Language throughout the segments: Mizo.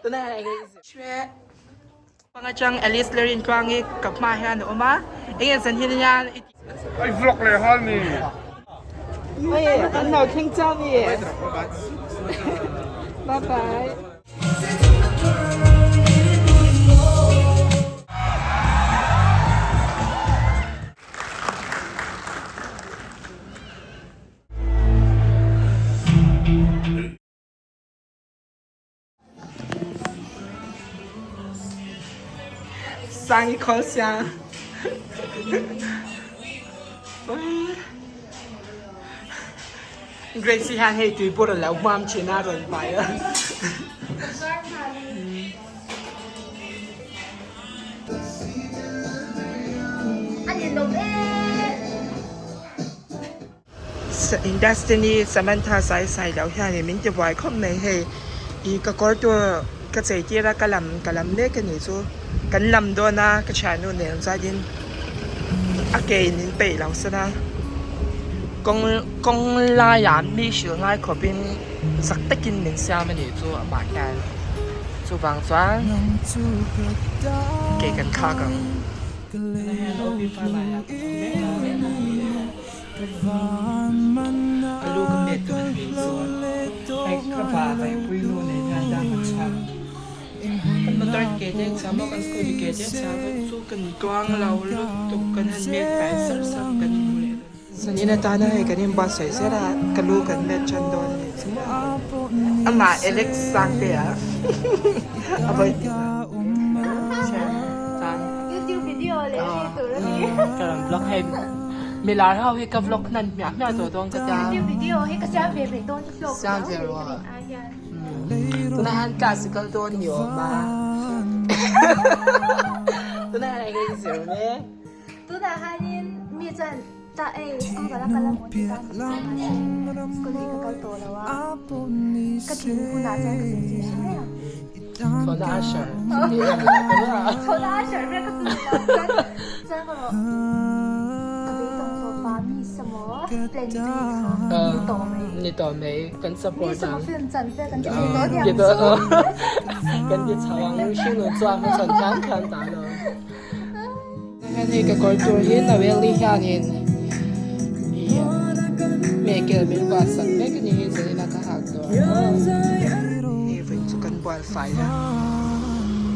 Tunah hian enge i zir? Hre panga chang Alice Lerin Tluangi ka hma hian a awm a, enge zan hian hian i tih? I vlog leh nghal ni. Oi, an lo thleng chau mi. Bye bye. Sang i khawl siang. Grace hian hei tuibur a lo hmuam thin a rawn vai a. Destiny Samantha sai sai loh hian min ti buai khawp mai hei ih ka kawr tur ka chei tir a ka lam ka lam mek a nih chu kan lam dawn a ka thiannu nen chuanin a ke in min peih lo sana kawng kawng laiah mi hrilh ngai khawpin zak takin min siam a nih chu amah hian chuvang chuan ke kan thlak ang. Ka lu ka met dawn a nih chuan hei ka va vaipui nu nen hian dang an chhuak kan motor ke te chhia maw kan scooty ke te chhia vek chu kan tluang lo lutuk kan han met fai sar sar kan hmu leh dawn. Zanin atana hei kan inbuatsaih zel a ka lu kan met tan dawn a nih chu maw amah Alex Sangtea a vawi hnih na chuan YouTube video leh hri tur a ni. Ka rawn vlog hei milar ho hi ka vlog hnan hmiah hmiah tawh dawn ka tia. YouTube video hi ka siam ve ve dawn hlawk Siam ve rawh. Tunah hian class i kal dawn ni awm a. Tunah hian enge i zir mek? Tunah hianin mi chuan ta ei school ka la kal a maw tih tan mahse school hi ka kal tawh lo a ka tlin hunah chuan ka zir zir hrim mai ang. Chhawna Asher Chhawna Asher ber ka chu ni lo chuan chuan ka rawh ka beidawng tawh pa mi samaw plan B kha ni tawh mai. Ni tawh mai kan support ang. Mi samaw film chan vel kan ti thei tawh diang chu. Kan ti chho ang mihring nun chuan ka chhan thiam thiam ta lo. Hei ka kawr tur hi Noel-i hianin ih hmehkel min buat sak vek a ni hi zanin a ka hak tawh a hei vawiin chu kan bual fai a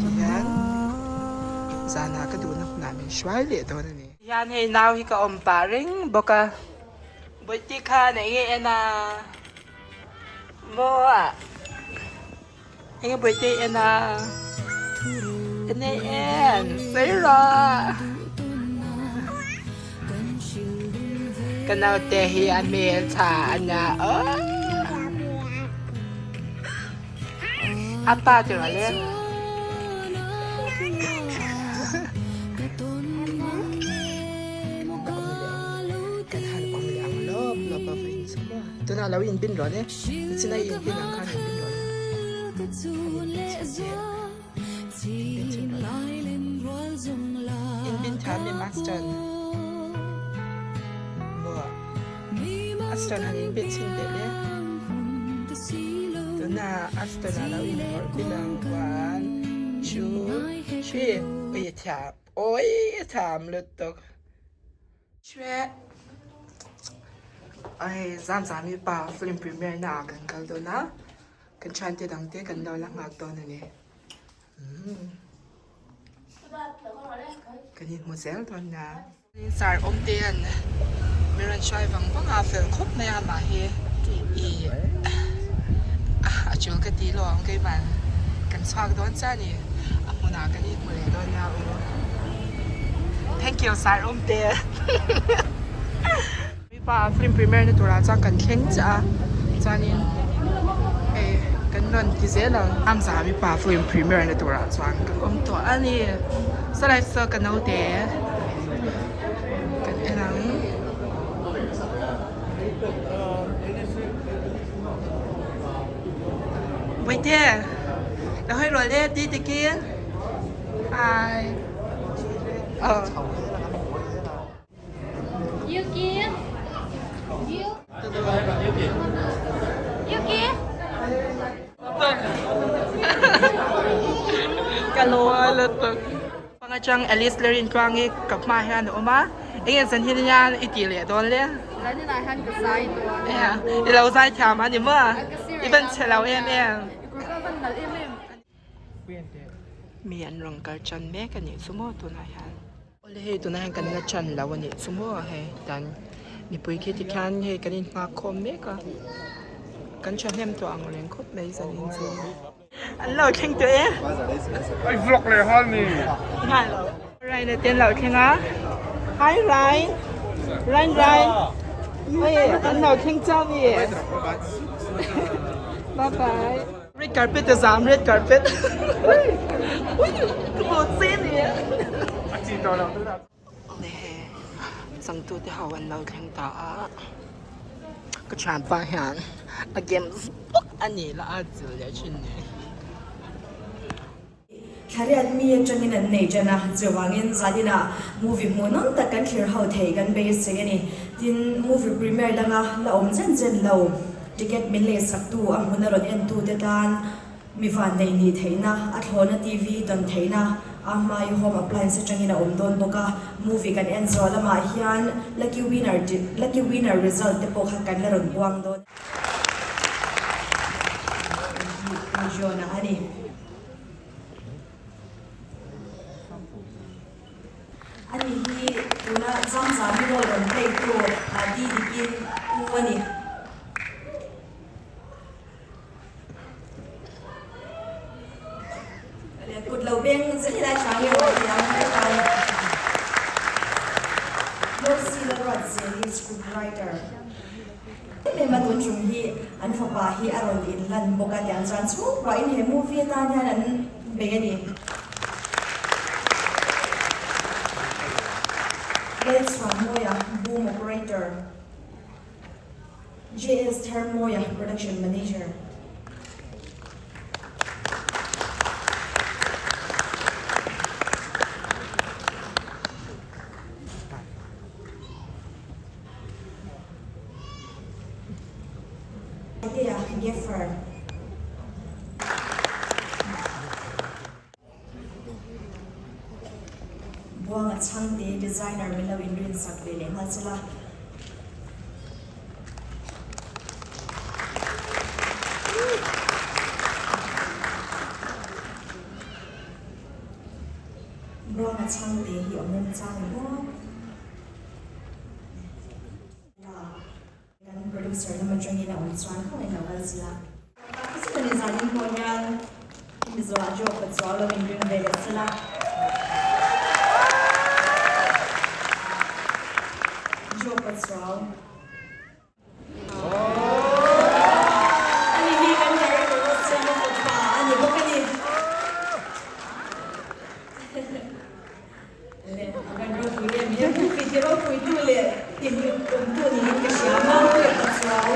tihian zanah ka duhna hmunah min hruai leh dawn a ni. Hian hei nau hi ka awm pah reng bawk a bawihte khan eng nge en a maw ah. Enge bawihte en a enge en sawi rawh ka naute hi a hmeltha a nia aw a pa tih rawh le. Kan han awm leh ang lawp lawp a va inchhawm a tunah lo inbin rawh le. Nichina i inpin ang khan inpin rawh le. Inpin chhin rawh le. Inpin thiam mi Aston. Maw? Aston han inpin chhin teh le. Tuna Aston ah lo inhawrh pin ang one, two, three. Oi a thiam. Oi a thiam lutuk. Hre hei zam zam hi pa film premiere na ah kan kal dawn a kan thiante dang te kan lo la nghak dawn a ni kan inhmu zel dawn nia. Sar awm te an mi rawn hruai vang vang a fel khawp mai a mah hi ih a tul ka ti lo ang keimah kan chhuak dawn chiah a ni a hmunah kan inhmu leh dawn nia u. Thank you sir Awmte. Mipa film premiere na turah chuan kan thleng chiah a chuanin hei kan rawn ti zel ang. Hamza mipa film premiere na turah chuan kan awm tawh a ni. Sawlai saw ka naute kan en ang. Bawihte ka hawi rual e ti takin. Hi. Oh. Yuki. You. Yuki. Ka lawm lutuk. Panga chang Alice Lerin Tluangi ka hma hian a awm a, enge zan hi hian i tih leh dawn le? Zan inah hian ka zai dawn. I lo zai thiam a ni maw? I van chhe lo em em. I kawr ka van nalh em em. Mi an rawn kal tan mek a nih chu maw tunah hian. Awle hei tunah hian kan la tan lo a nih chu maw hei tan mipui khi tikhian hei kan inhma khawm mek a kan thahnem tawh ang reng khawp mai zanin chu. An lo thleng tawh e. Ai vlog leh nghal ni. Nghal lo. Rain a te an lo thleng a. Hi Rain. Rain Rain. Oi an lo thleng chauh ni. Bye bye. Red carpet a zam red carpet. Ui ka bawh che ni. A chi tawh lo tunah. Awle he changtute ho an lo thleng ta a. Ka thianpa hian a games bawk a ni la a chil leh thin ni. Thlariat mi atangin an nei tan a, chuvangin zaninah movie hmuhnawm tak kan thlir ho thei kan beisei a ni. Tin, movie premiere danga la awm chen chen lo, ticket min leisaktu a hmun a rawn entute tan mi vanneih nih theihna, a thlawhna TV dawn theihna, a hmai home appliance atangin a awm dawn bawk a. Movie kan en zawh lamah hian lucky winner lucky winner result te pawh kha kan la rawn buang dawn. Region-ah a ni. Ani hi tuna Zamzami role rawn play tu Di Dikin u a ni. Kut lo beng zet helai tha nge aw ti ang ka tan. Mercy Lalruatzeli script writer. Em em a tun chung hi an fapa hi a rawn in lan bawk a tiang chuan chhungkua in he movie atan hian an bei a ni. Lalchhuanmawia boom operator, JS Tharmawia production manager. Tea Gaffer. Buanga chhangte designer min lo inrin sak ve leh nghal chela. Buanga chhangte hi awm rem chang em aw. Kan producer lam atangin a awm chuan khawngaih lo kal zia. Ka ni zanin pawh hian Mizoah job ka chuau lo in ring ve leh sela. Job ka chuau. Ani hi kan director Rosiama fapa a ni bawk a ni. Le a van ropui em he movie hi ropui tu leh ti hlim tum tu niin ka hria Mampuia ka chuau.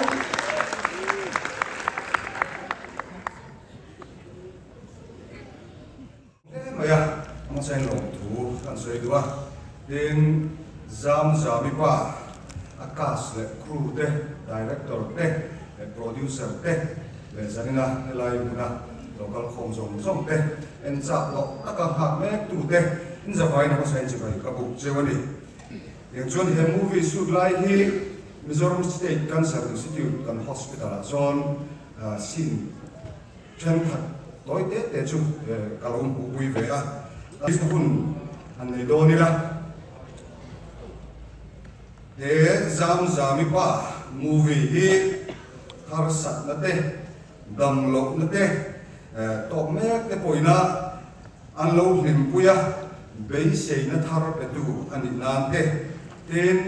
Hle mai a, hmasa in lawmthu kan sawi duh a, tin Zamzami pa a cast leh crew te, director te leh producer te leh zanina helai hmuna lo kal khawm zawng zawng te en chak loh taka nghak mek tu te in zavaiin a hmasa in chibai ka buk cheu a ni. Eng chuan he movie shoot lai hi Mizoram State Cancer Institute kan hospital ah chuan scene Thenkhat tawi te te chu ka lo hmuhpui ve a, ka hun han nei dawn ila. He Zamzami pa movie hi harsatna te, damlohna te, tawk mek te pawhin a an lo hlimpui a, beiseina thar petu a nih nan te, tin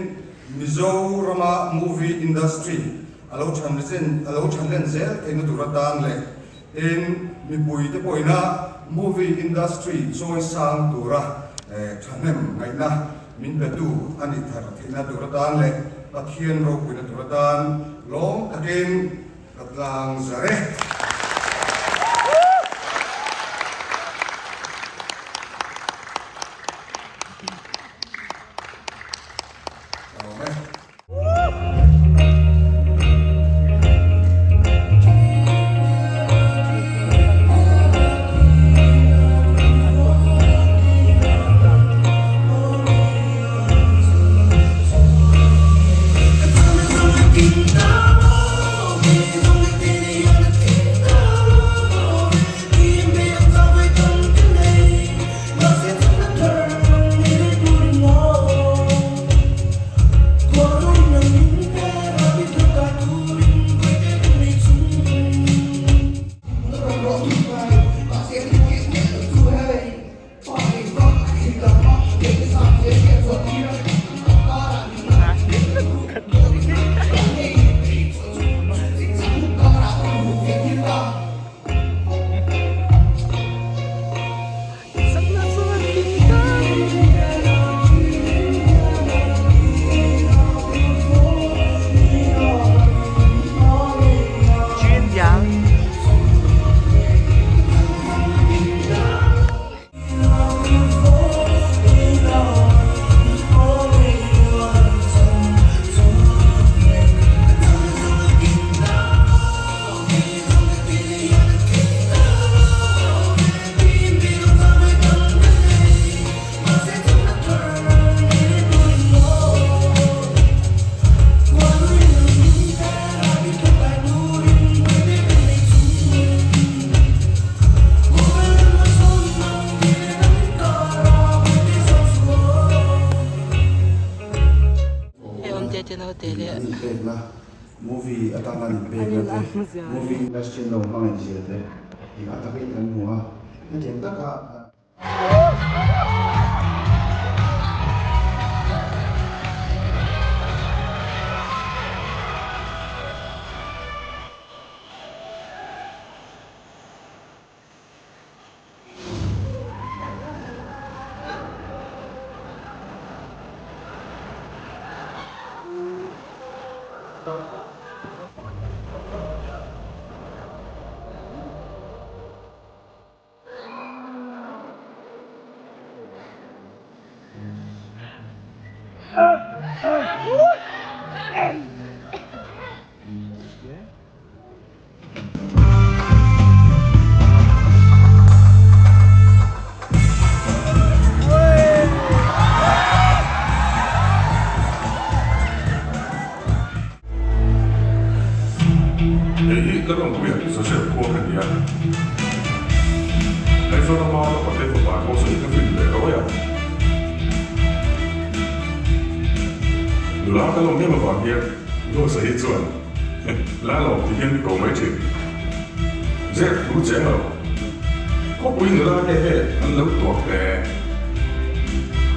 Mizorama movie industry A lo than zen a lo than len zel theihna tur atan leh tin mipui te pawhina movie industry chawi sang tura thahnem ngaihna min petu a nih thar theihna tur atan leh Pathian ropuina tur atan lawm takin ka tlang zar e. Ka lawm e. Movie atana an inpekna te, movie industry an lo hmangaih zia te tih a takin kan hmu a, hetiang taka. Hei hi ka lawmpuia Joseph khua ka ni a. Aizawl lama ka pate fapa pawh sawi ka fin leh rawih a. Nula ka lawm em avang hian Rosa hi chuan la lawm ti hian mi ko mai thin. Zep thu cheng lo. Khawpui nula nge nge an lo tuak hle.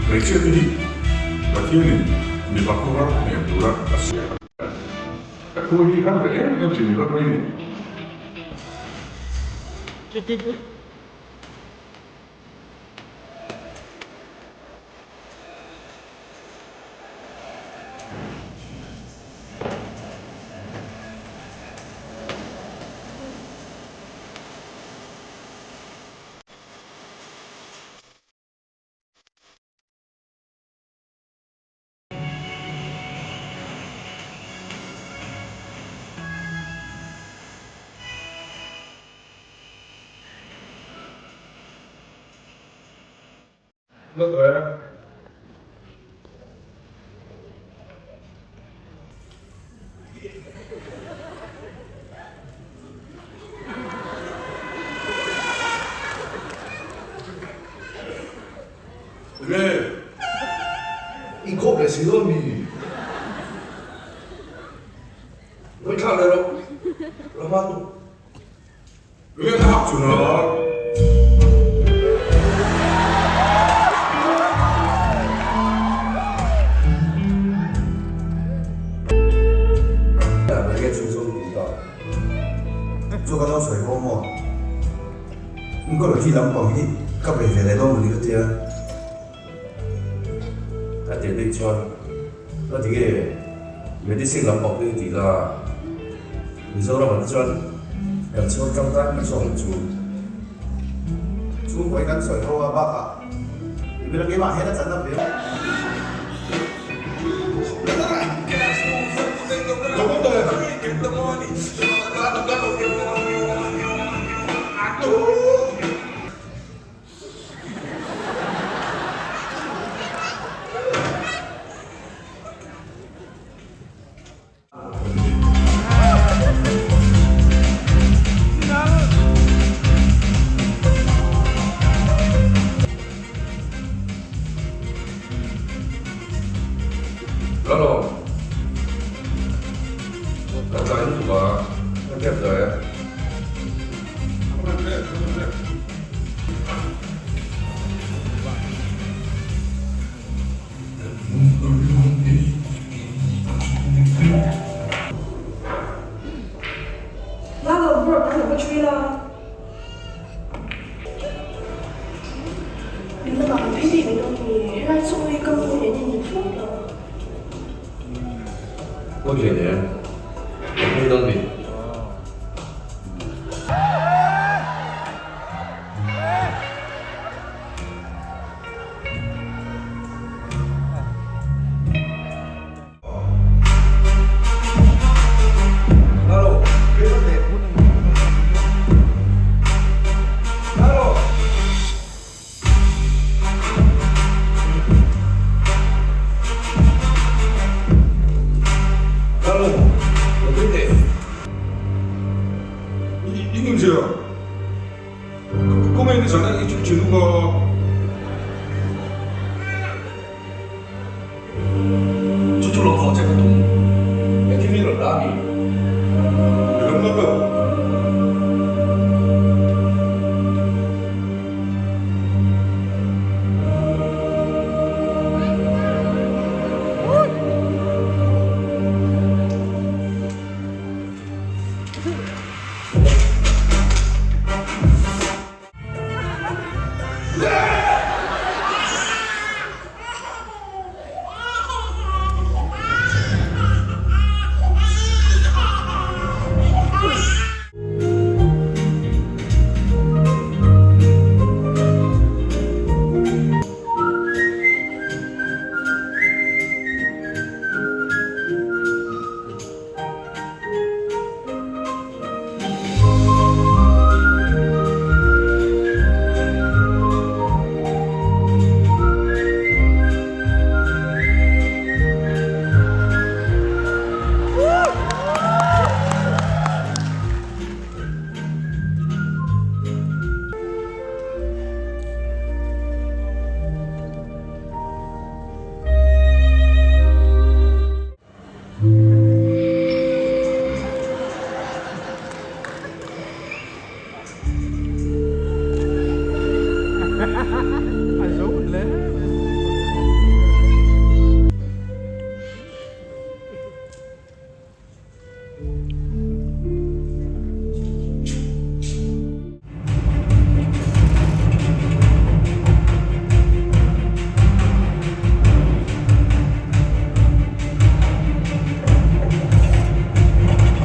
Hmeichhia te hi Pathianin mipa khawhar hnem tura a siam a. Ka thu hi har ve em em thin ni vak mai ni. Nge i kawp leh si dawn mi? Ngaithla leh rawh, Rama tu. Nge ka hak chun a? Nge chhun zawng tih ta? Chu ka lo sawi haw maw? Oncology lampang hi ka bei ve leh dawn mawni ka tia. Ka tih bik chuan ka ti nge medicine lampang te hi tih la Mizoram ah te chuan kan chhawr tangkai mai zawk ang chu. Chhungkaw hi kan sawi ho a bakah i mila keimah hian a chan a ve. Hello. Ka tlai lutuk a, ka cab dah e. 拉了不是赶紧不吹了。你们哪配的没东西？来做一个过年的礼物了。过几年，我会等你。Chu chu lo thawh che ka tum. Engtin mi rawn dah a ni? ngam lo.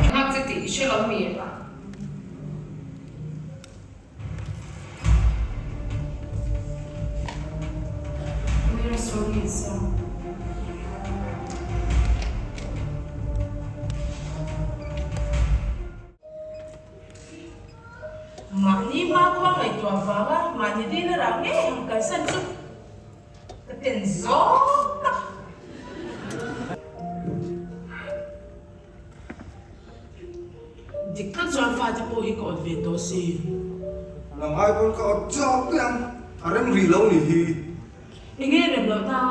Nghak che tih i hre lo mi? Where sorry sir. Mahni hmakhua ngaihtuah vanga mahni dil a rah ngei ang kalsan chu ka ten zawk tak. Dik tak chuan fate pawh hi ka awt ve tawh si. Nang ai pawn ka awt chak daih ang, a rem rih lo nih hi. Enge rem loh ta?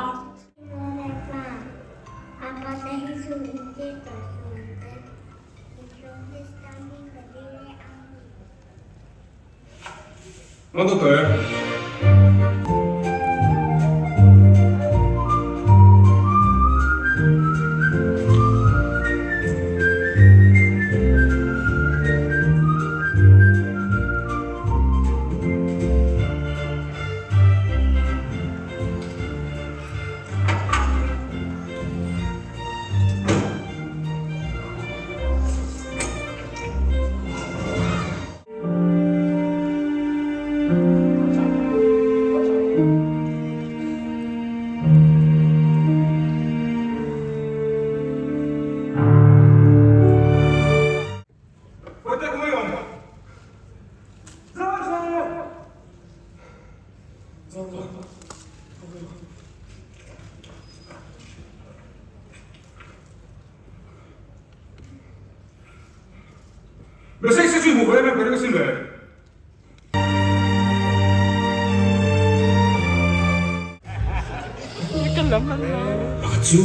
Chu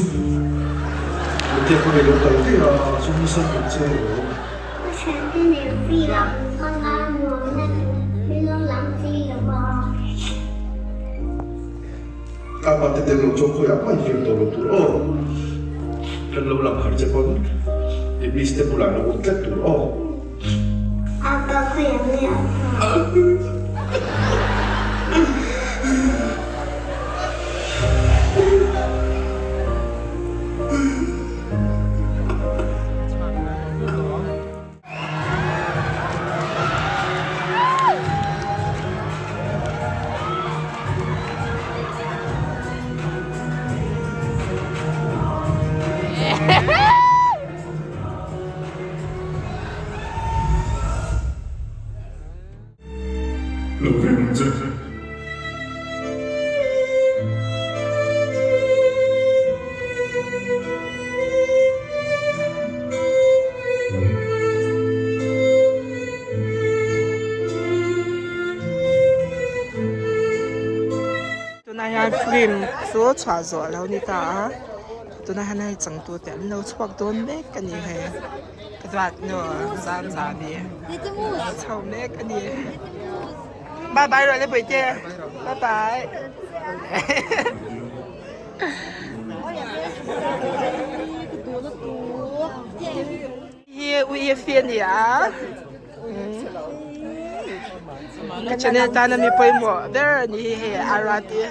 Mite khaw i lo kal daih a, chu nasa tak che rawh. Ka pa te tel lo chuan khawiah mah i fim tawh lo tur aw. Kan lo lang har che pawn i miss te bulah lo awm tlat tur aw. Lo veng ang che. Tunah hian film chu chhuah zawh a lo ni ta a tunah hian hei changtute an lo chhuak dawn mek a ni hei. duat nu Zamzami a chho mek a ni. Bye bye rawh le Bawihte bye bye. Hi ui fi a ni a ka channel tana mi pawimawh ber a ni hi hei Arati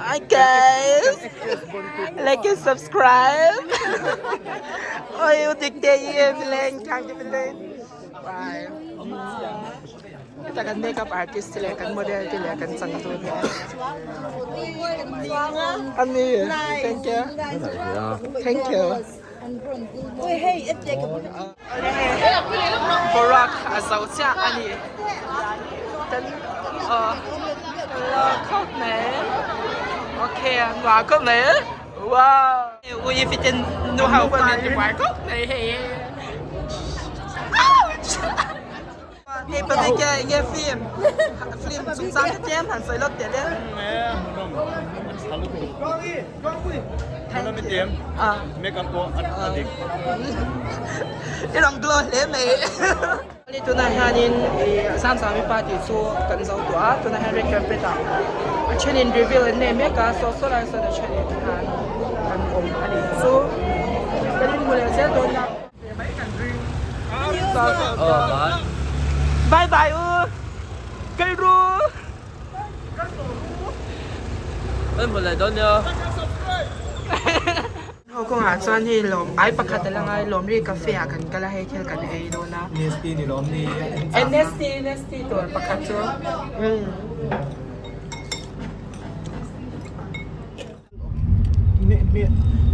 hi guys like and subscribe oi u dik te hi mileng tlang te mileng bye heta kan makeup artist te leh kan model te leh kan changtu te ani thank you thank you. Boruak a zo chiah a ni. Kan khawp mai. Okay, nuam khawp mai. Wow. Ui fi ten nu ho pawh min ti buai khawp mai hei. Ouch! Hei pawh nge nge film film chungchang te tlem han sawi lawk teh le. I rawn glow hle mai. Tunah hianin Zamzami pa tih chu kan zo tawh a, tunah hian red carpet ah a thenin reveal an nei mek a, saw saw lai sawn a thenin khan an awm a nih chu. Kan inhmu leh zel dawn a. Bye bye u kal ru Ho kawngah chuan hei lawm ai pakhat a la ngai lawm ri cafe ah kan kal a hei thil kan ei dawn a Nesty ni lawm ni Nesty Nesty tur pakhat chu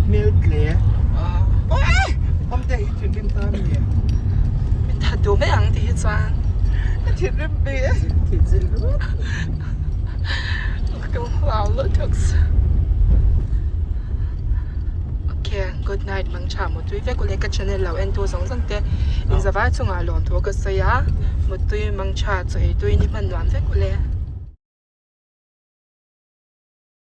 Hmel tle Awmte hi thinrim ta a ni. Min that duh mai ang tih hi chuan ka thinrim ve. Ka hlau lutuk. Okay, good night mang tha mutui vek ule ka channel lo en tu zawng zawng te in zavai chungah lawmthu ka sawi a mutui mang tha chaw ei tui ni hman nuam vek ule.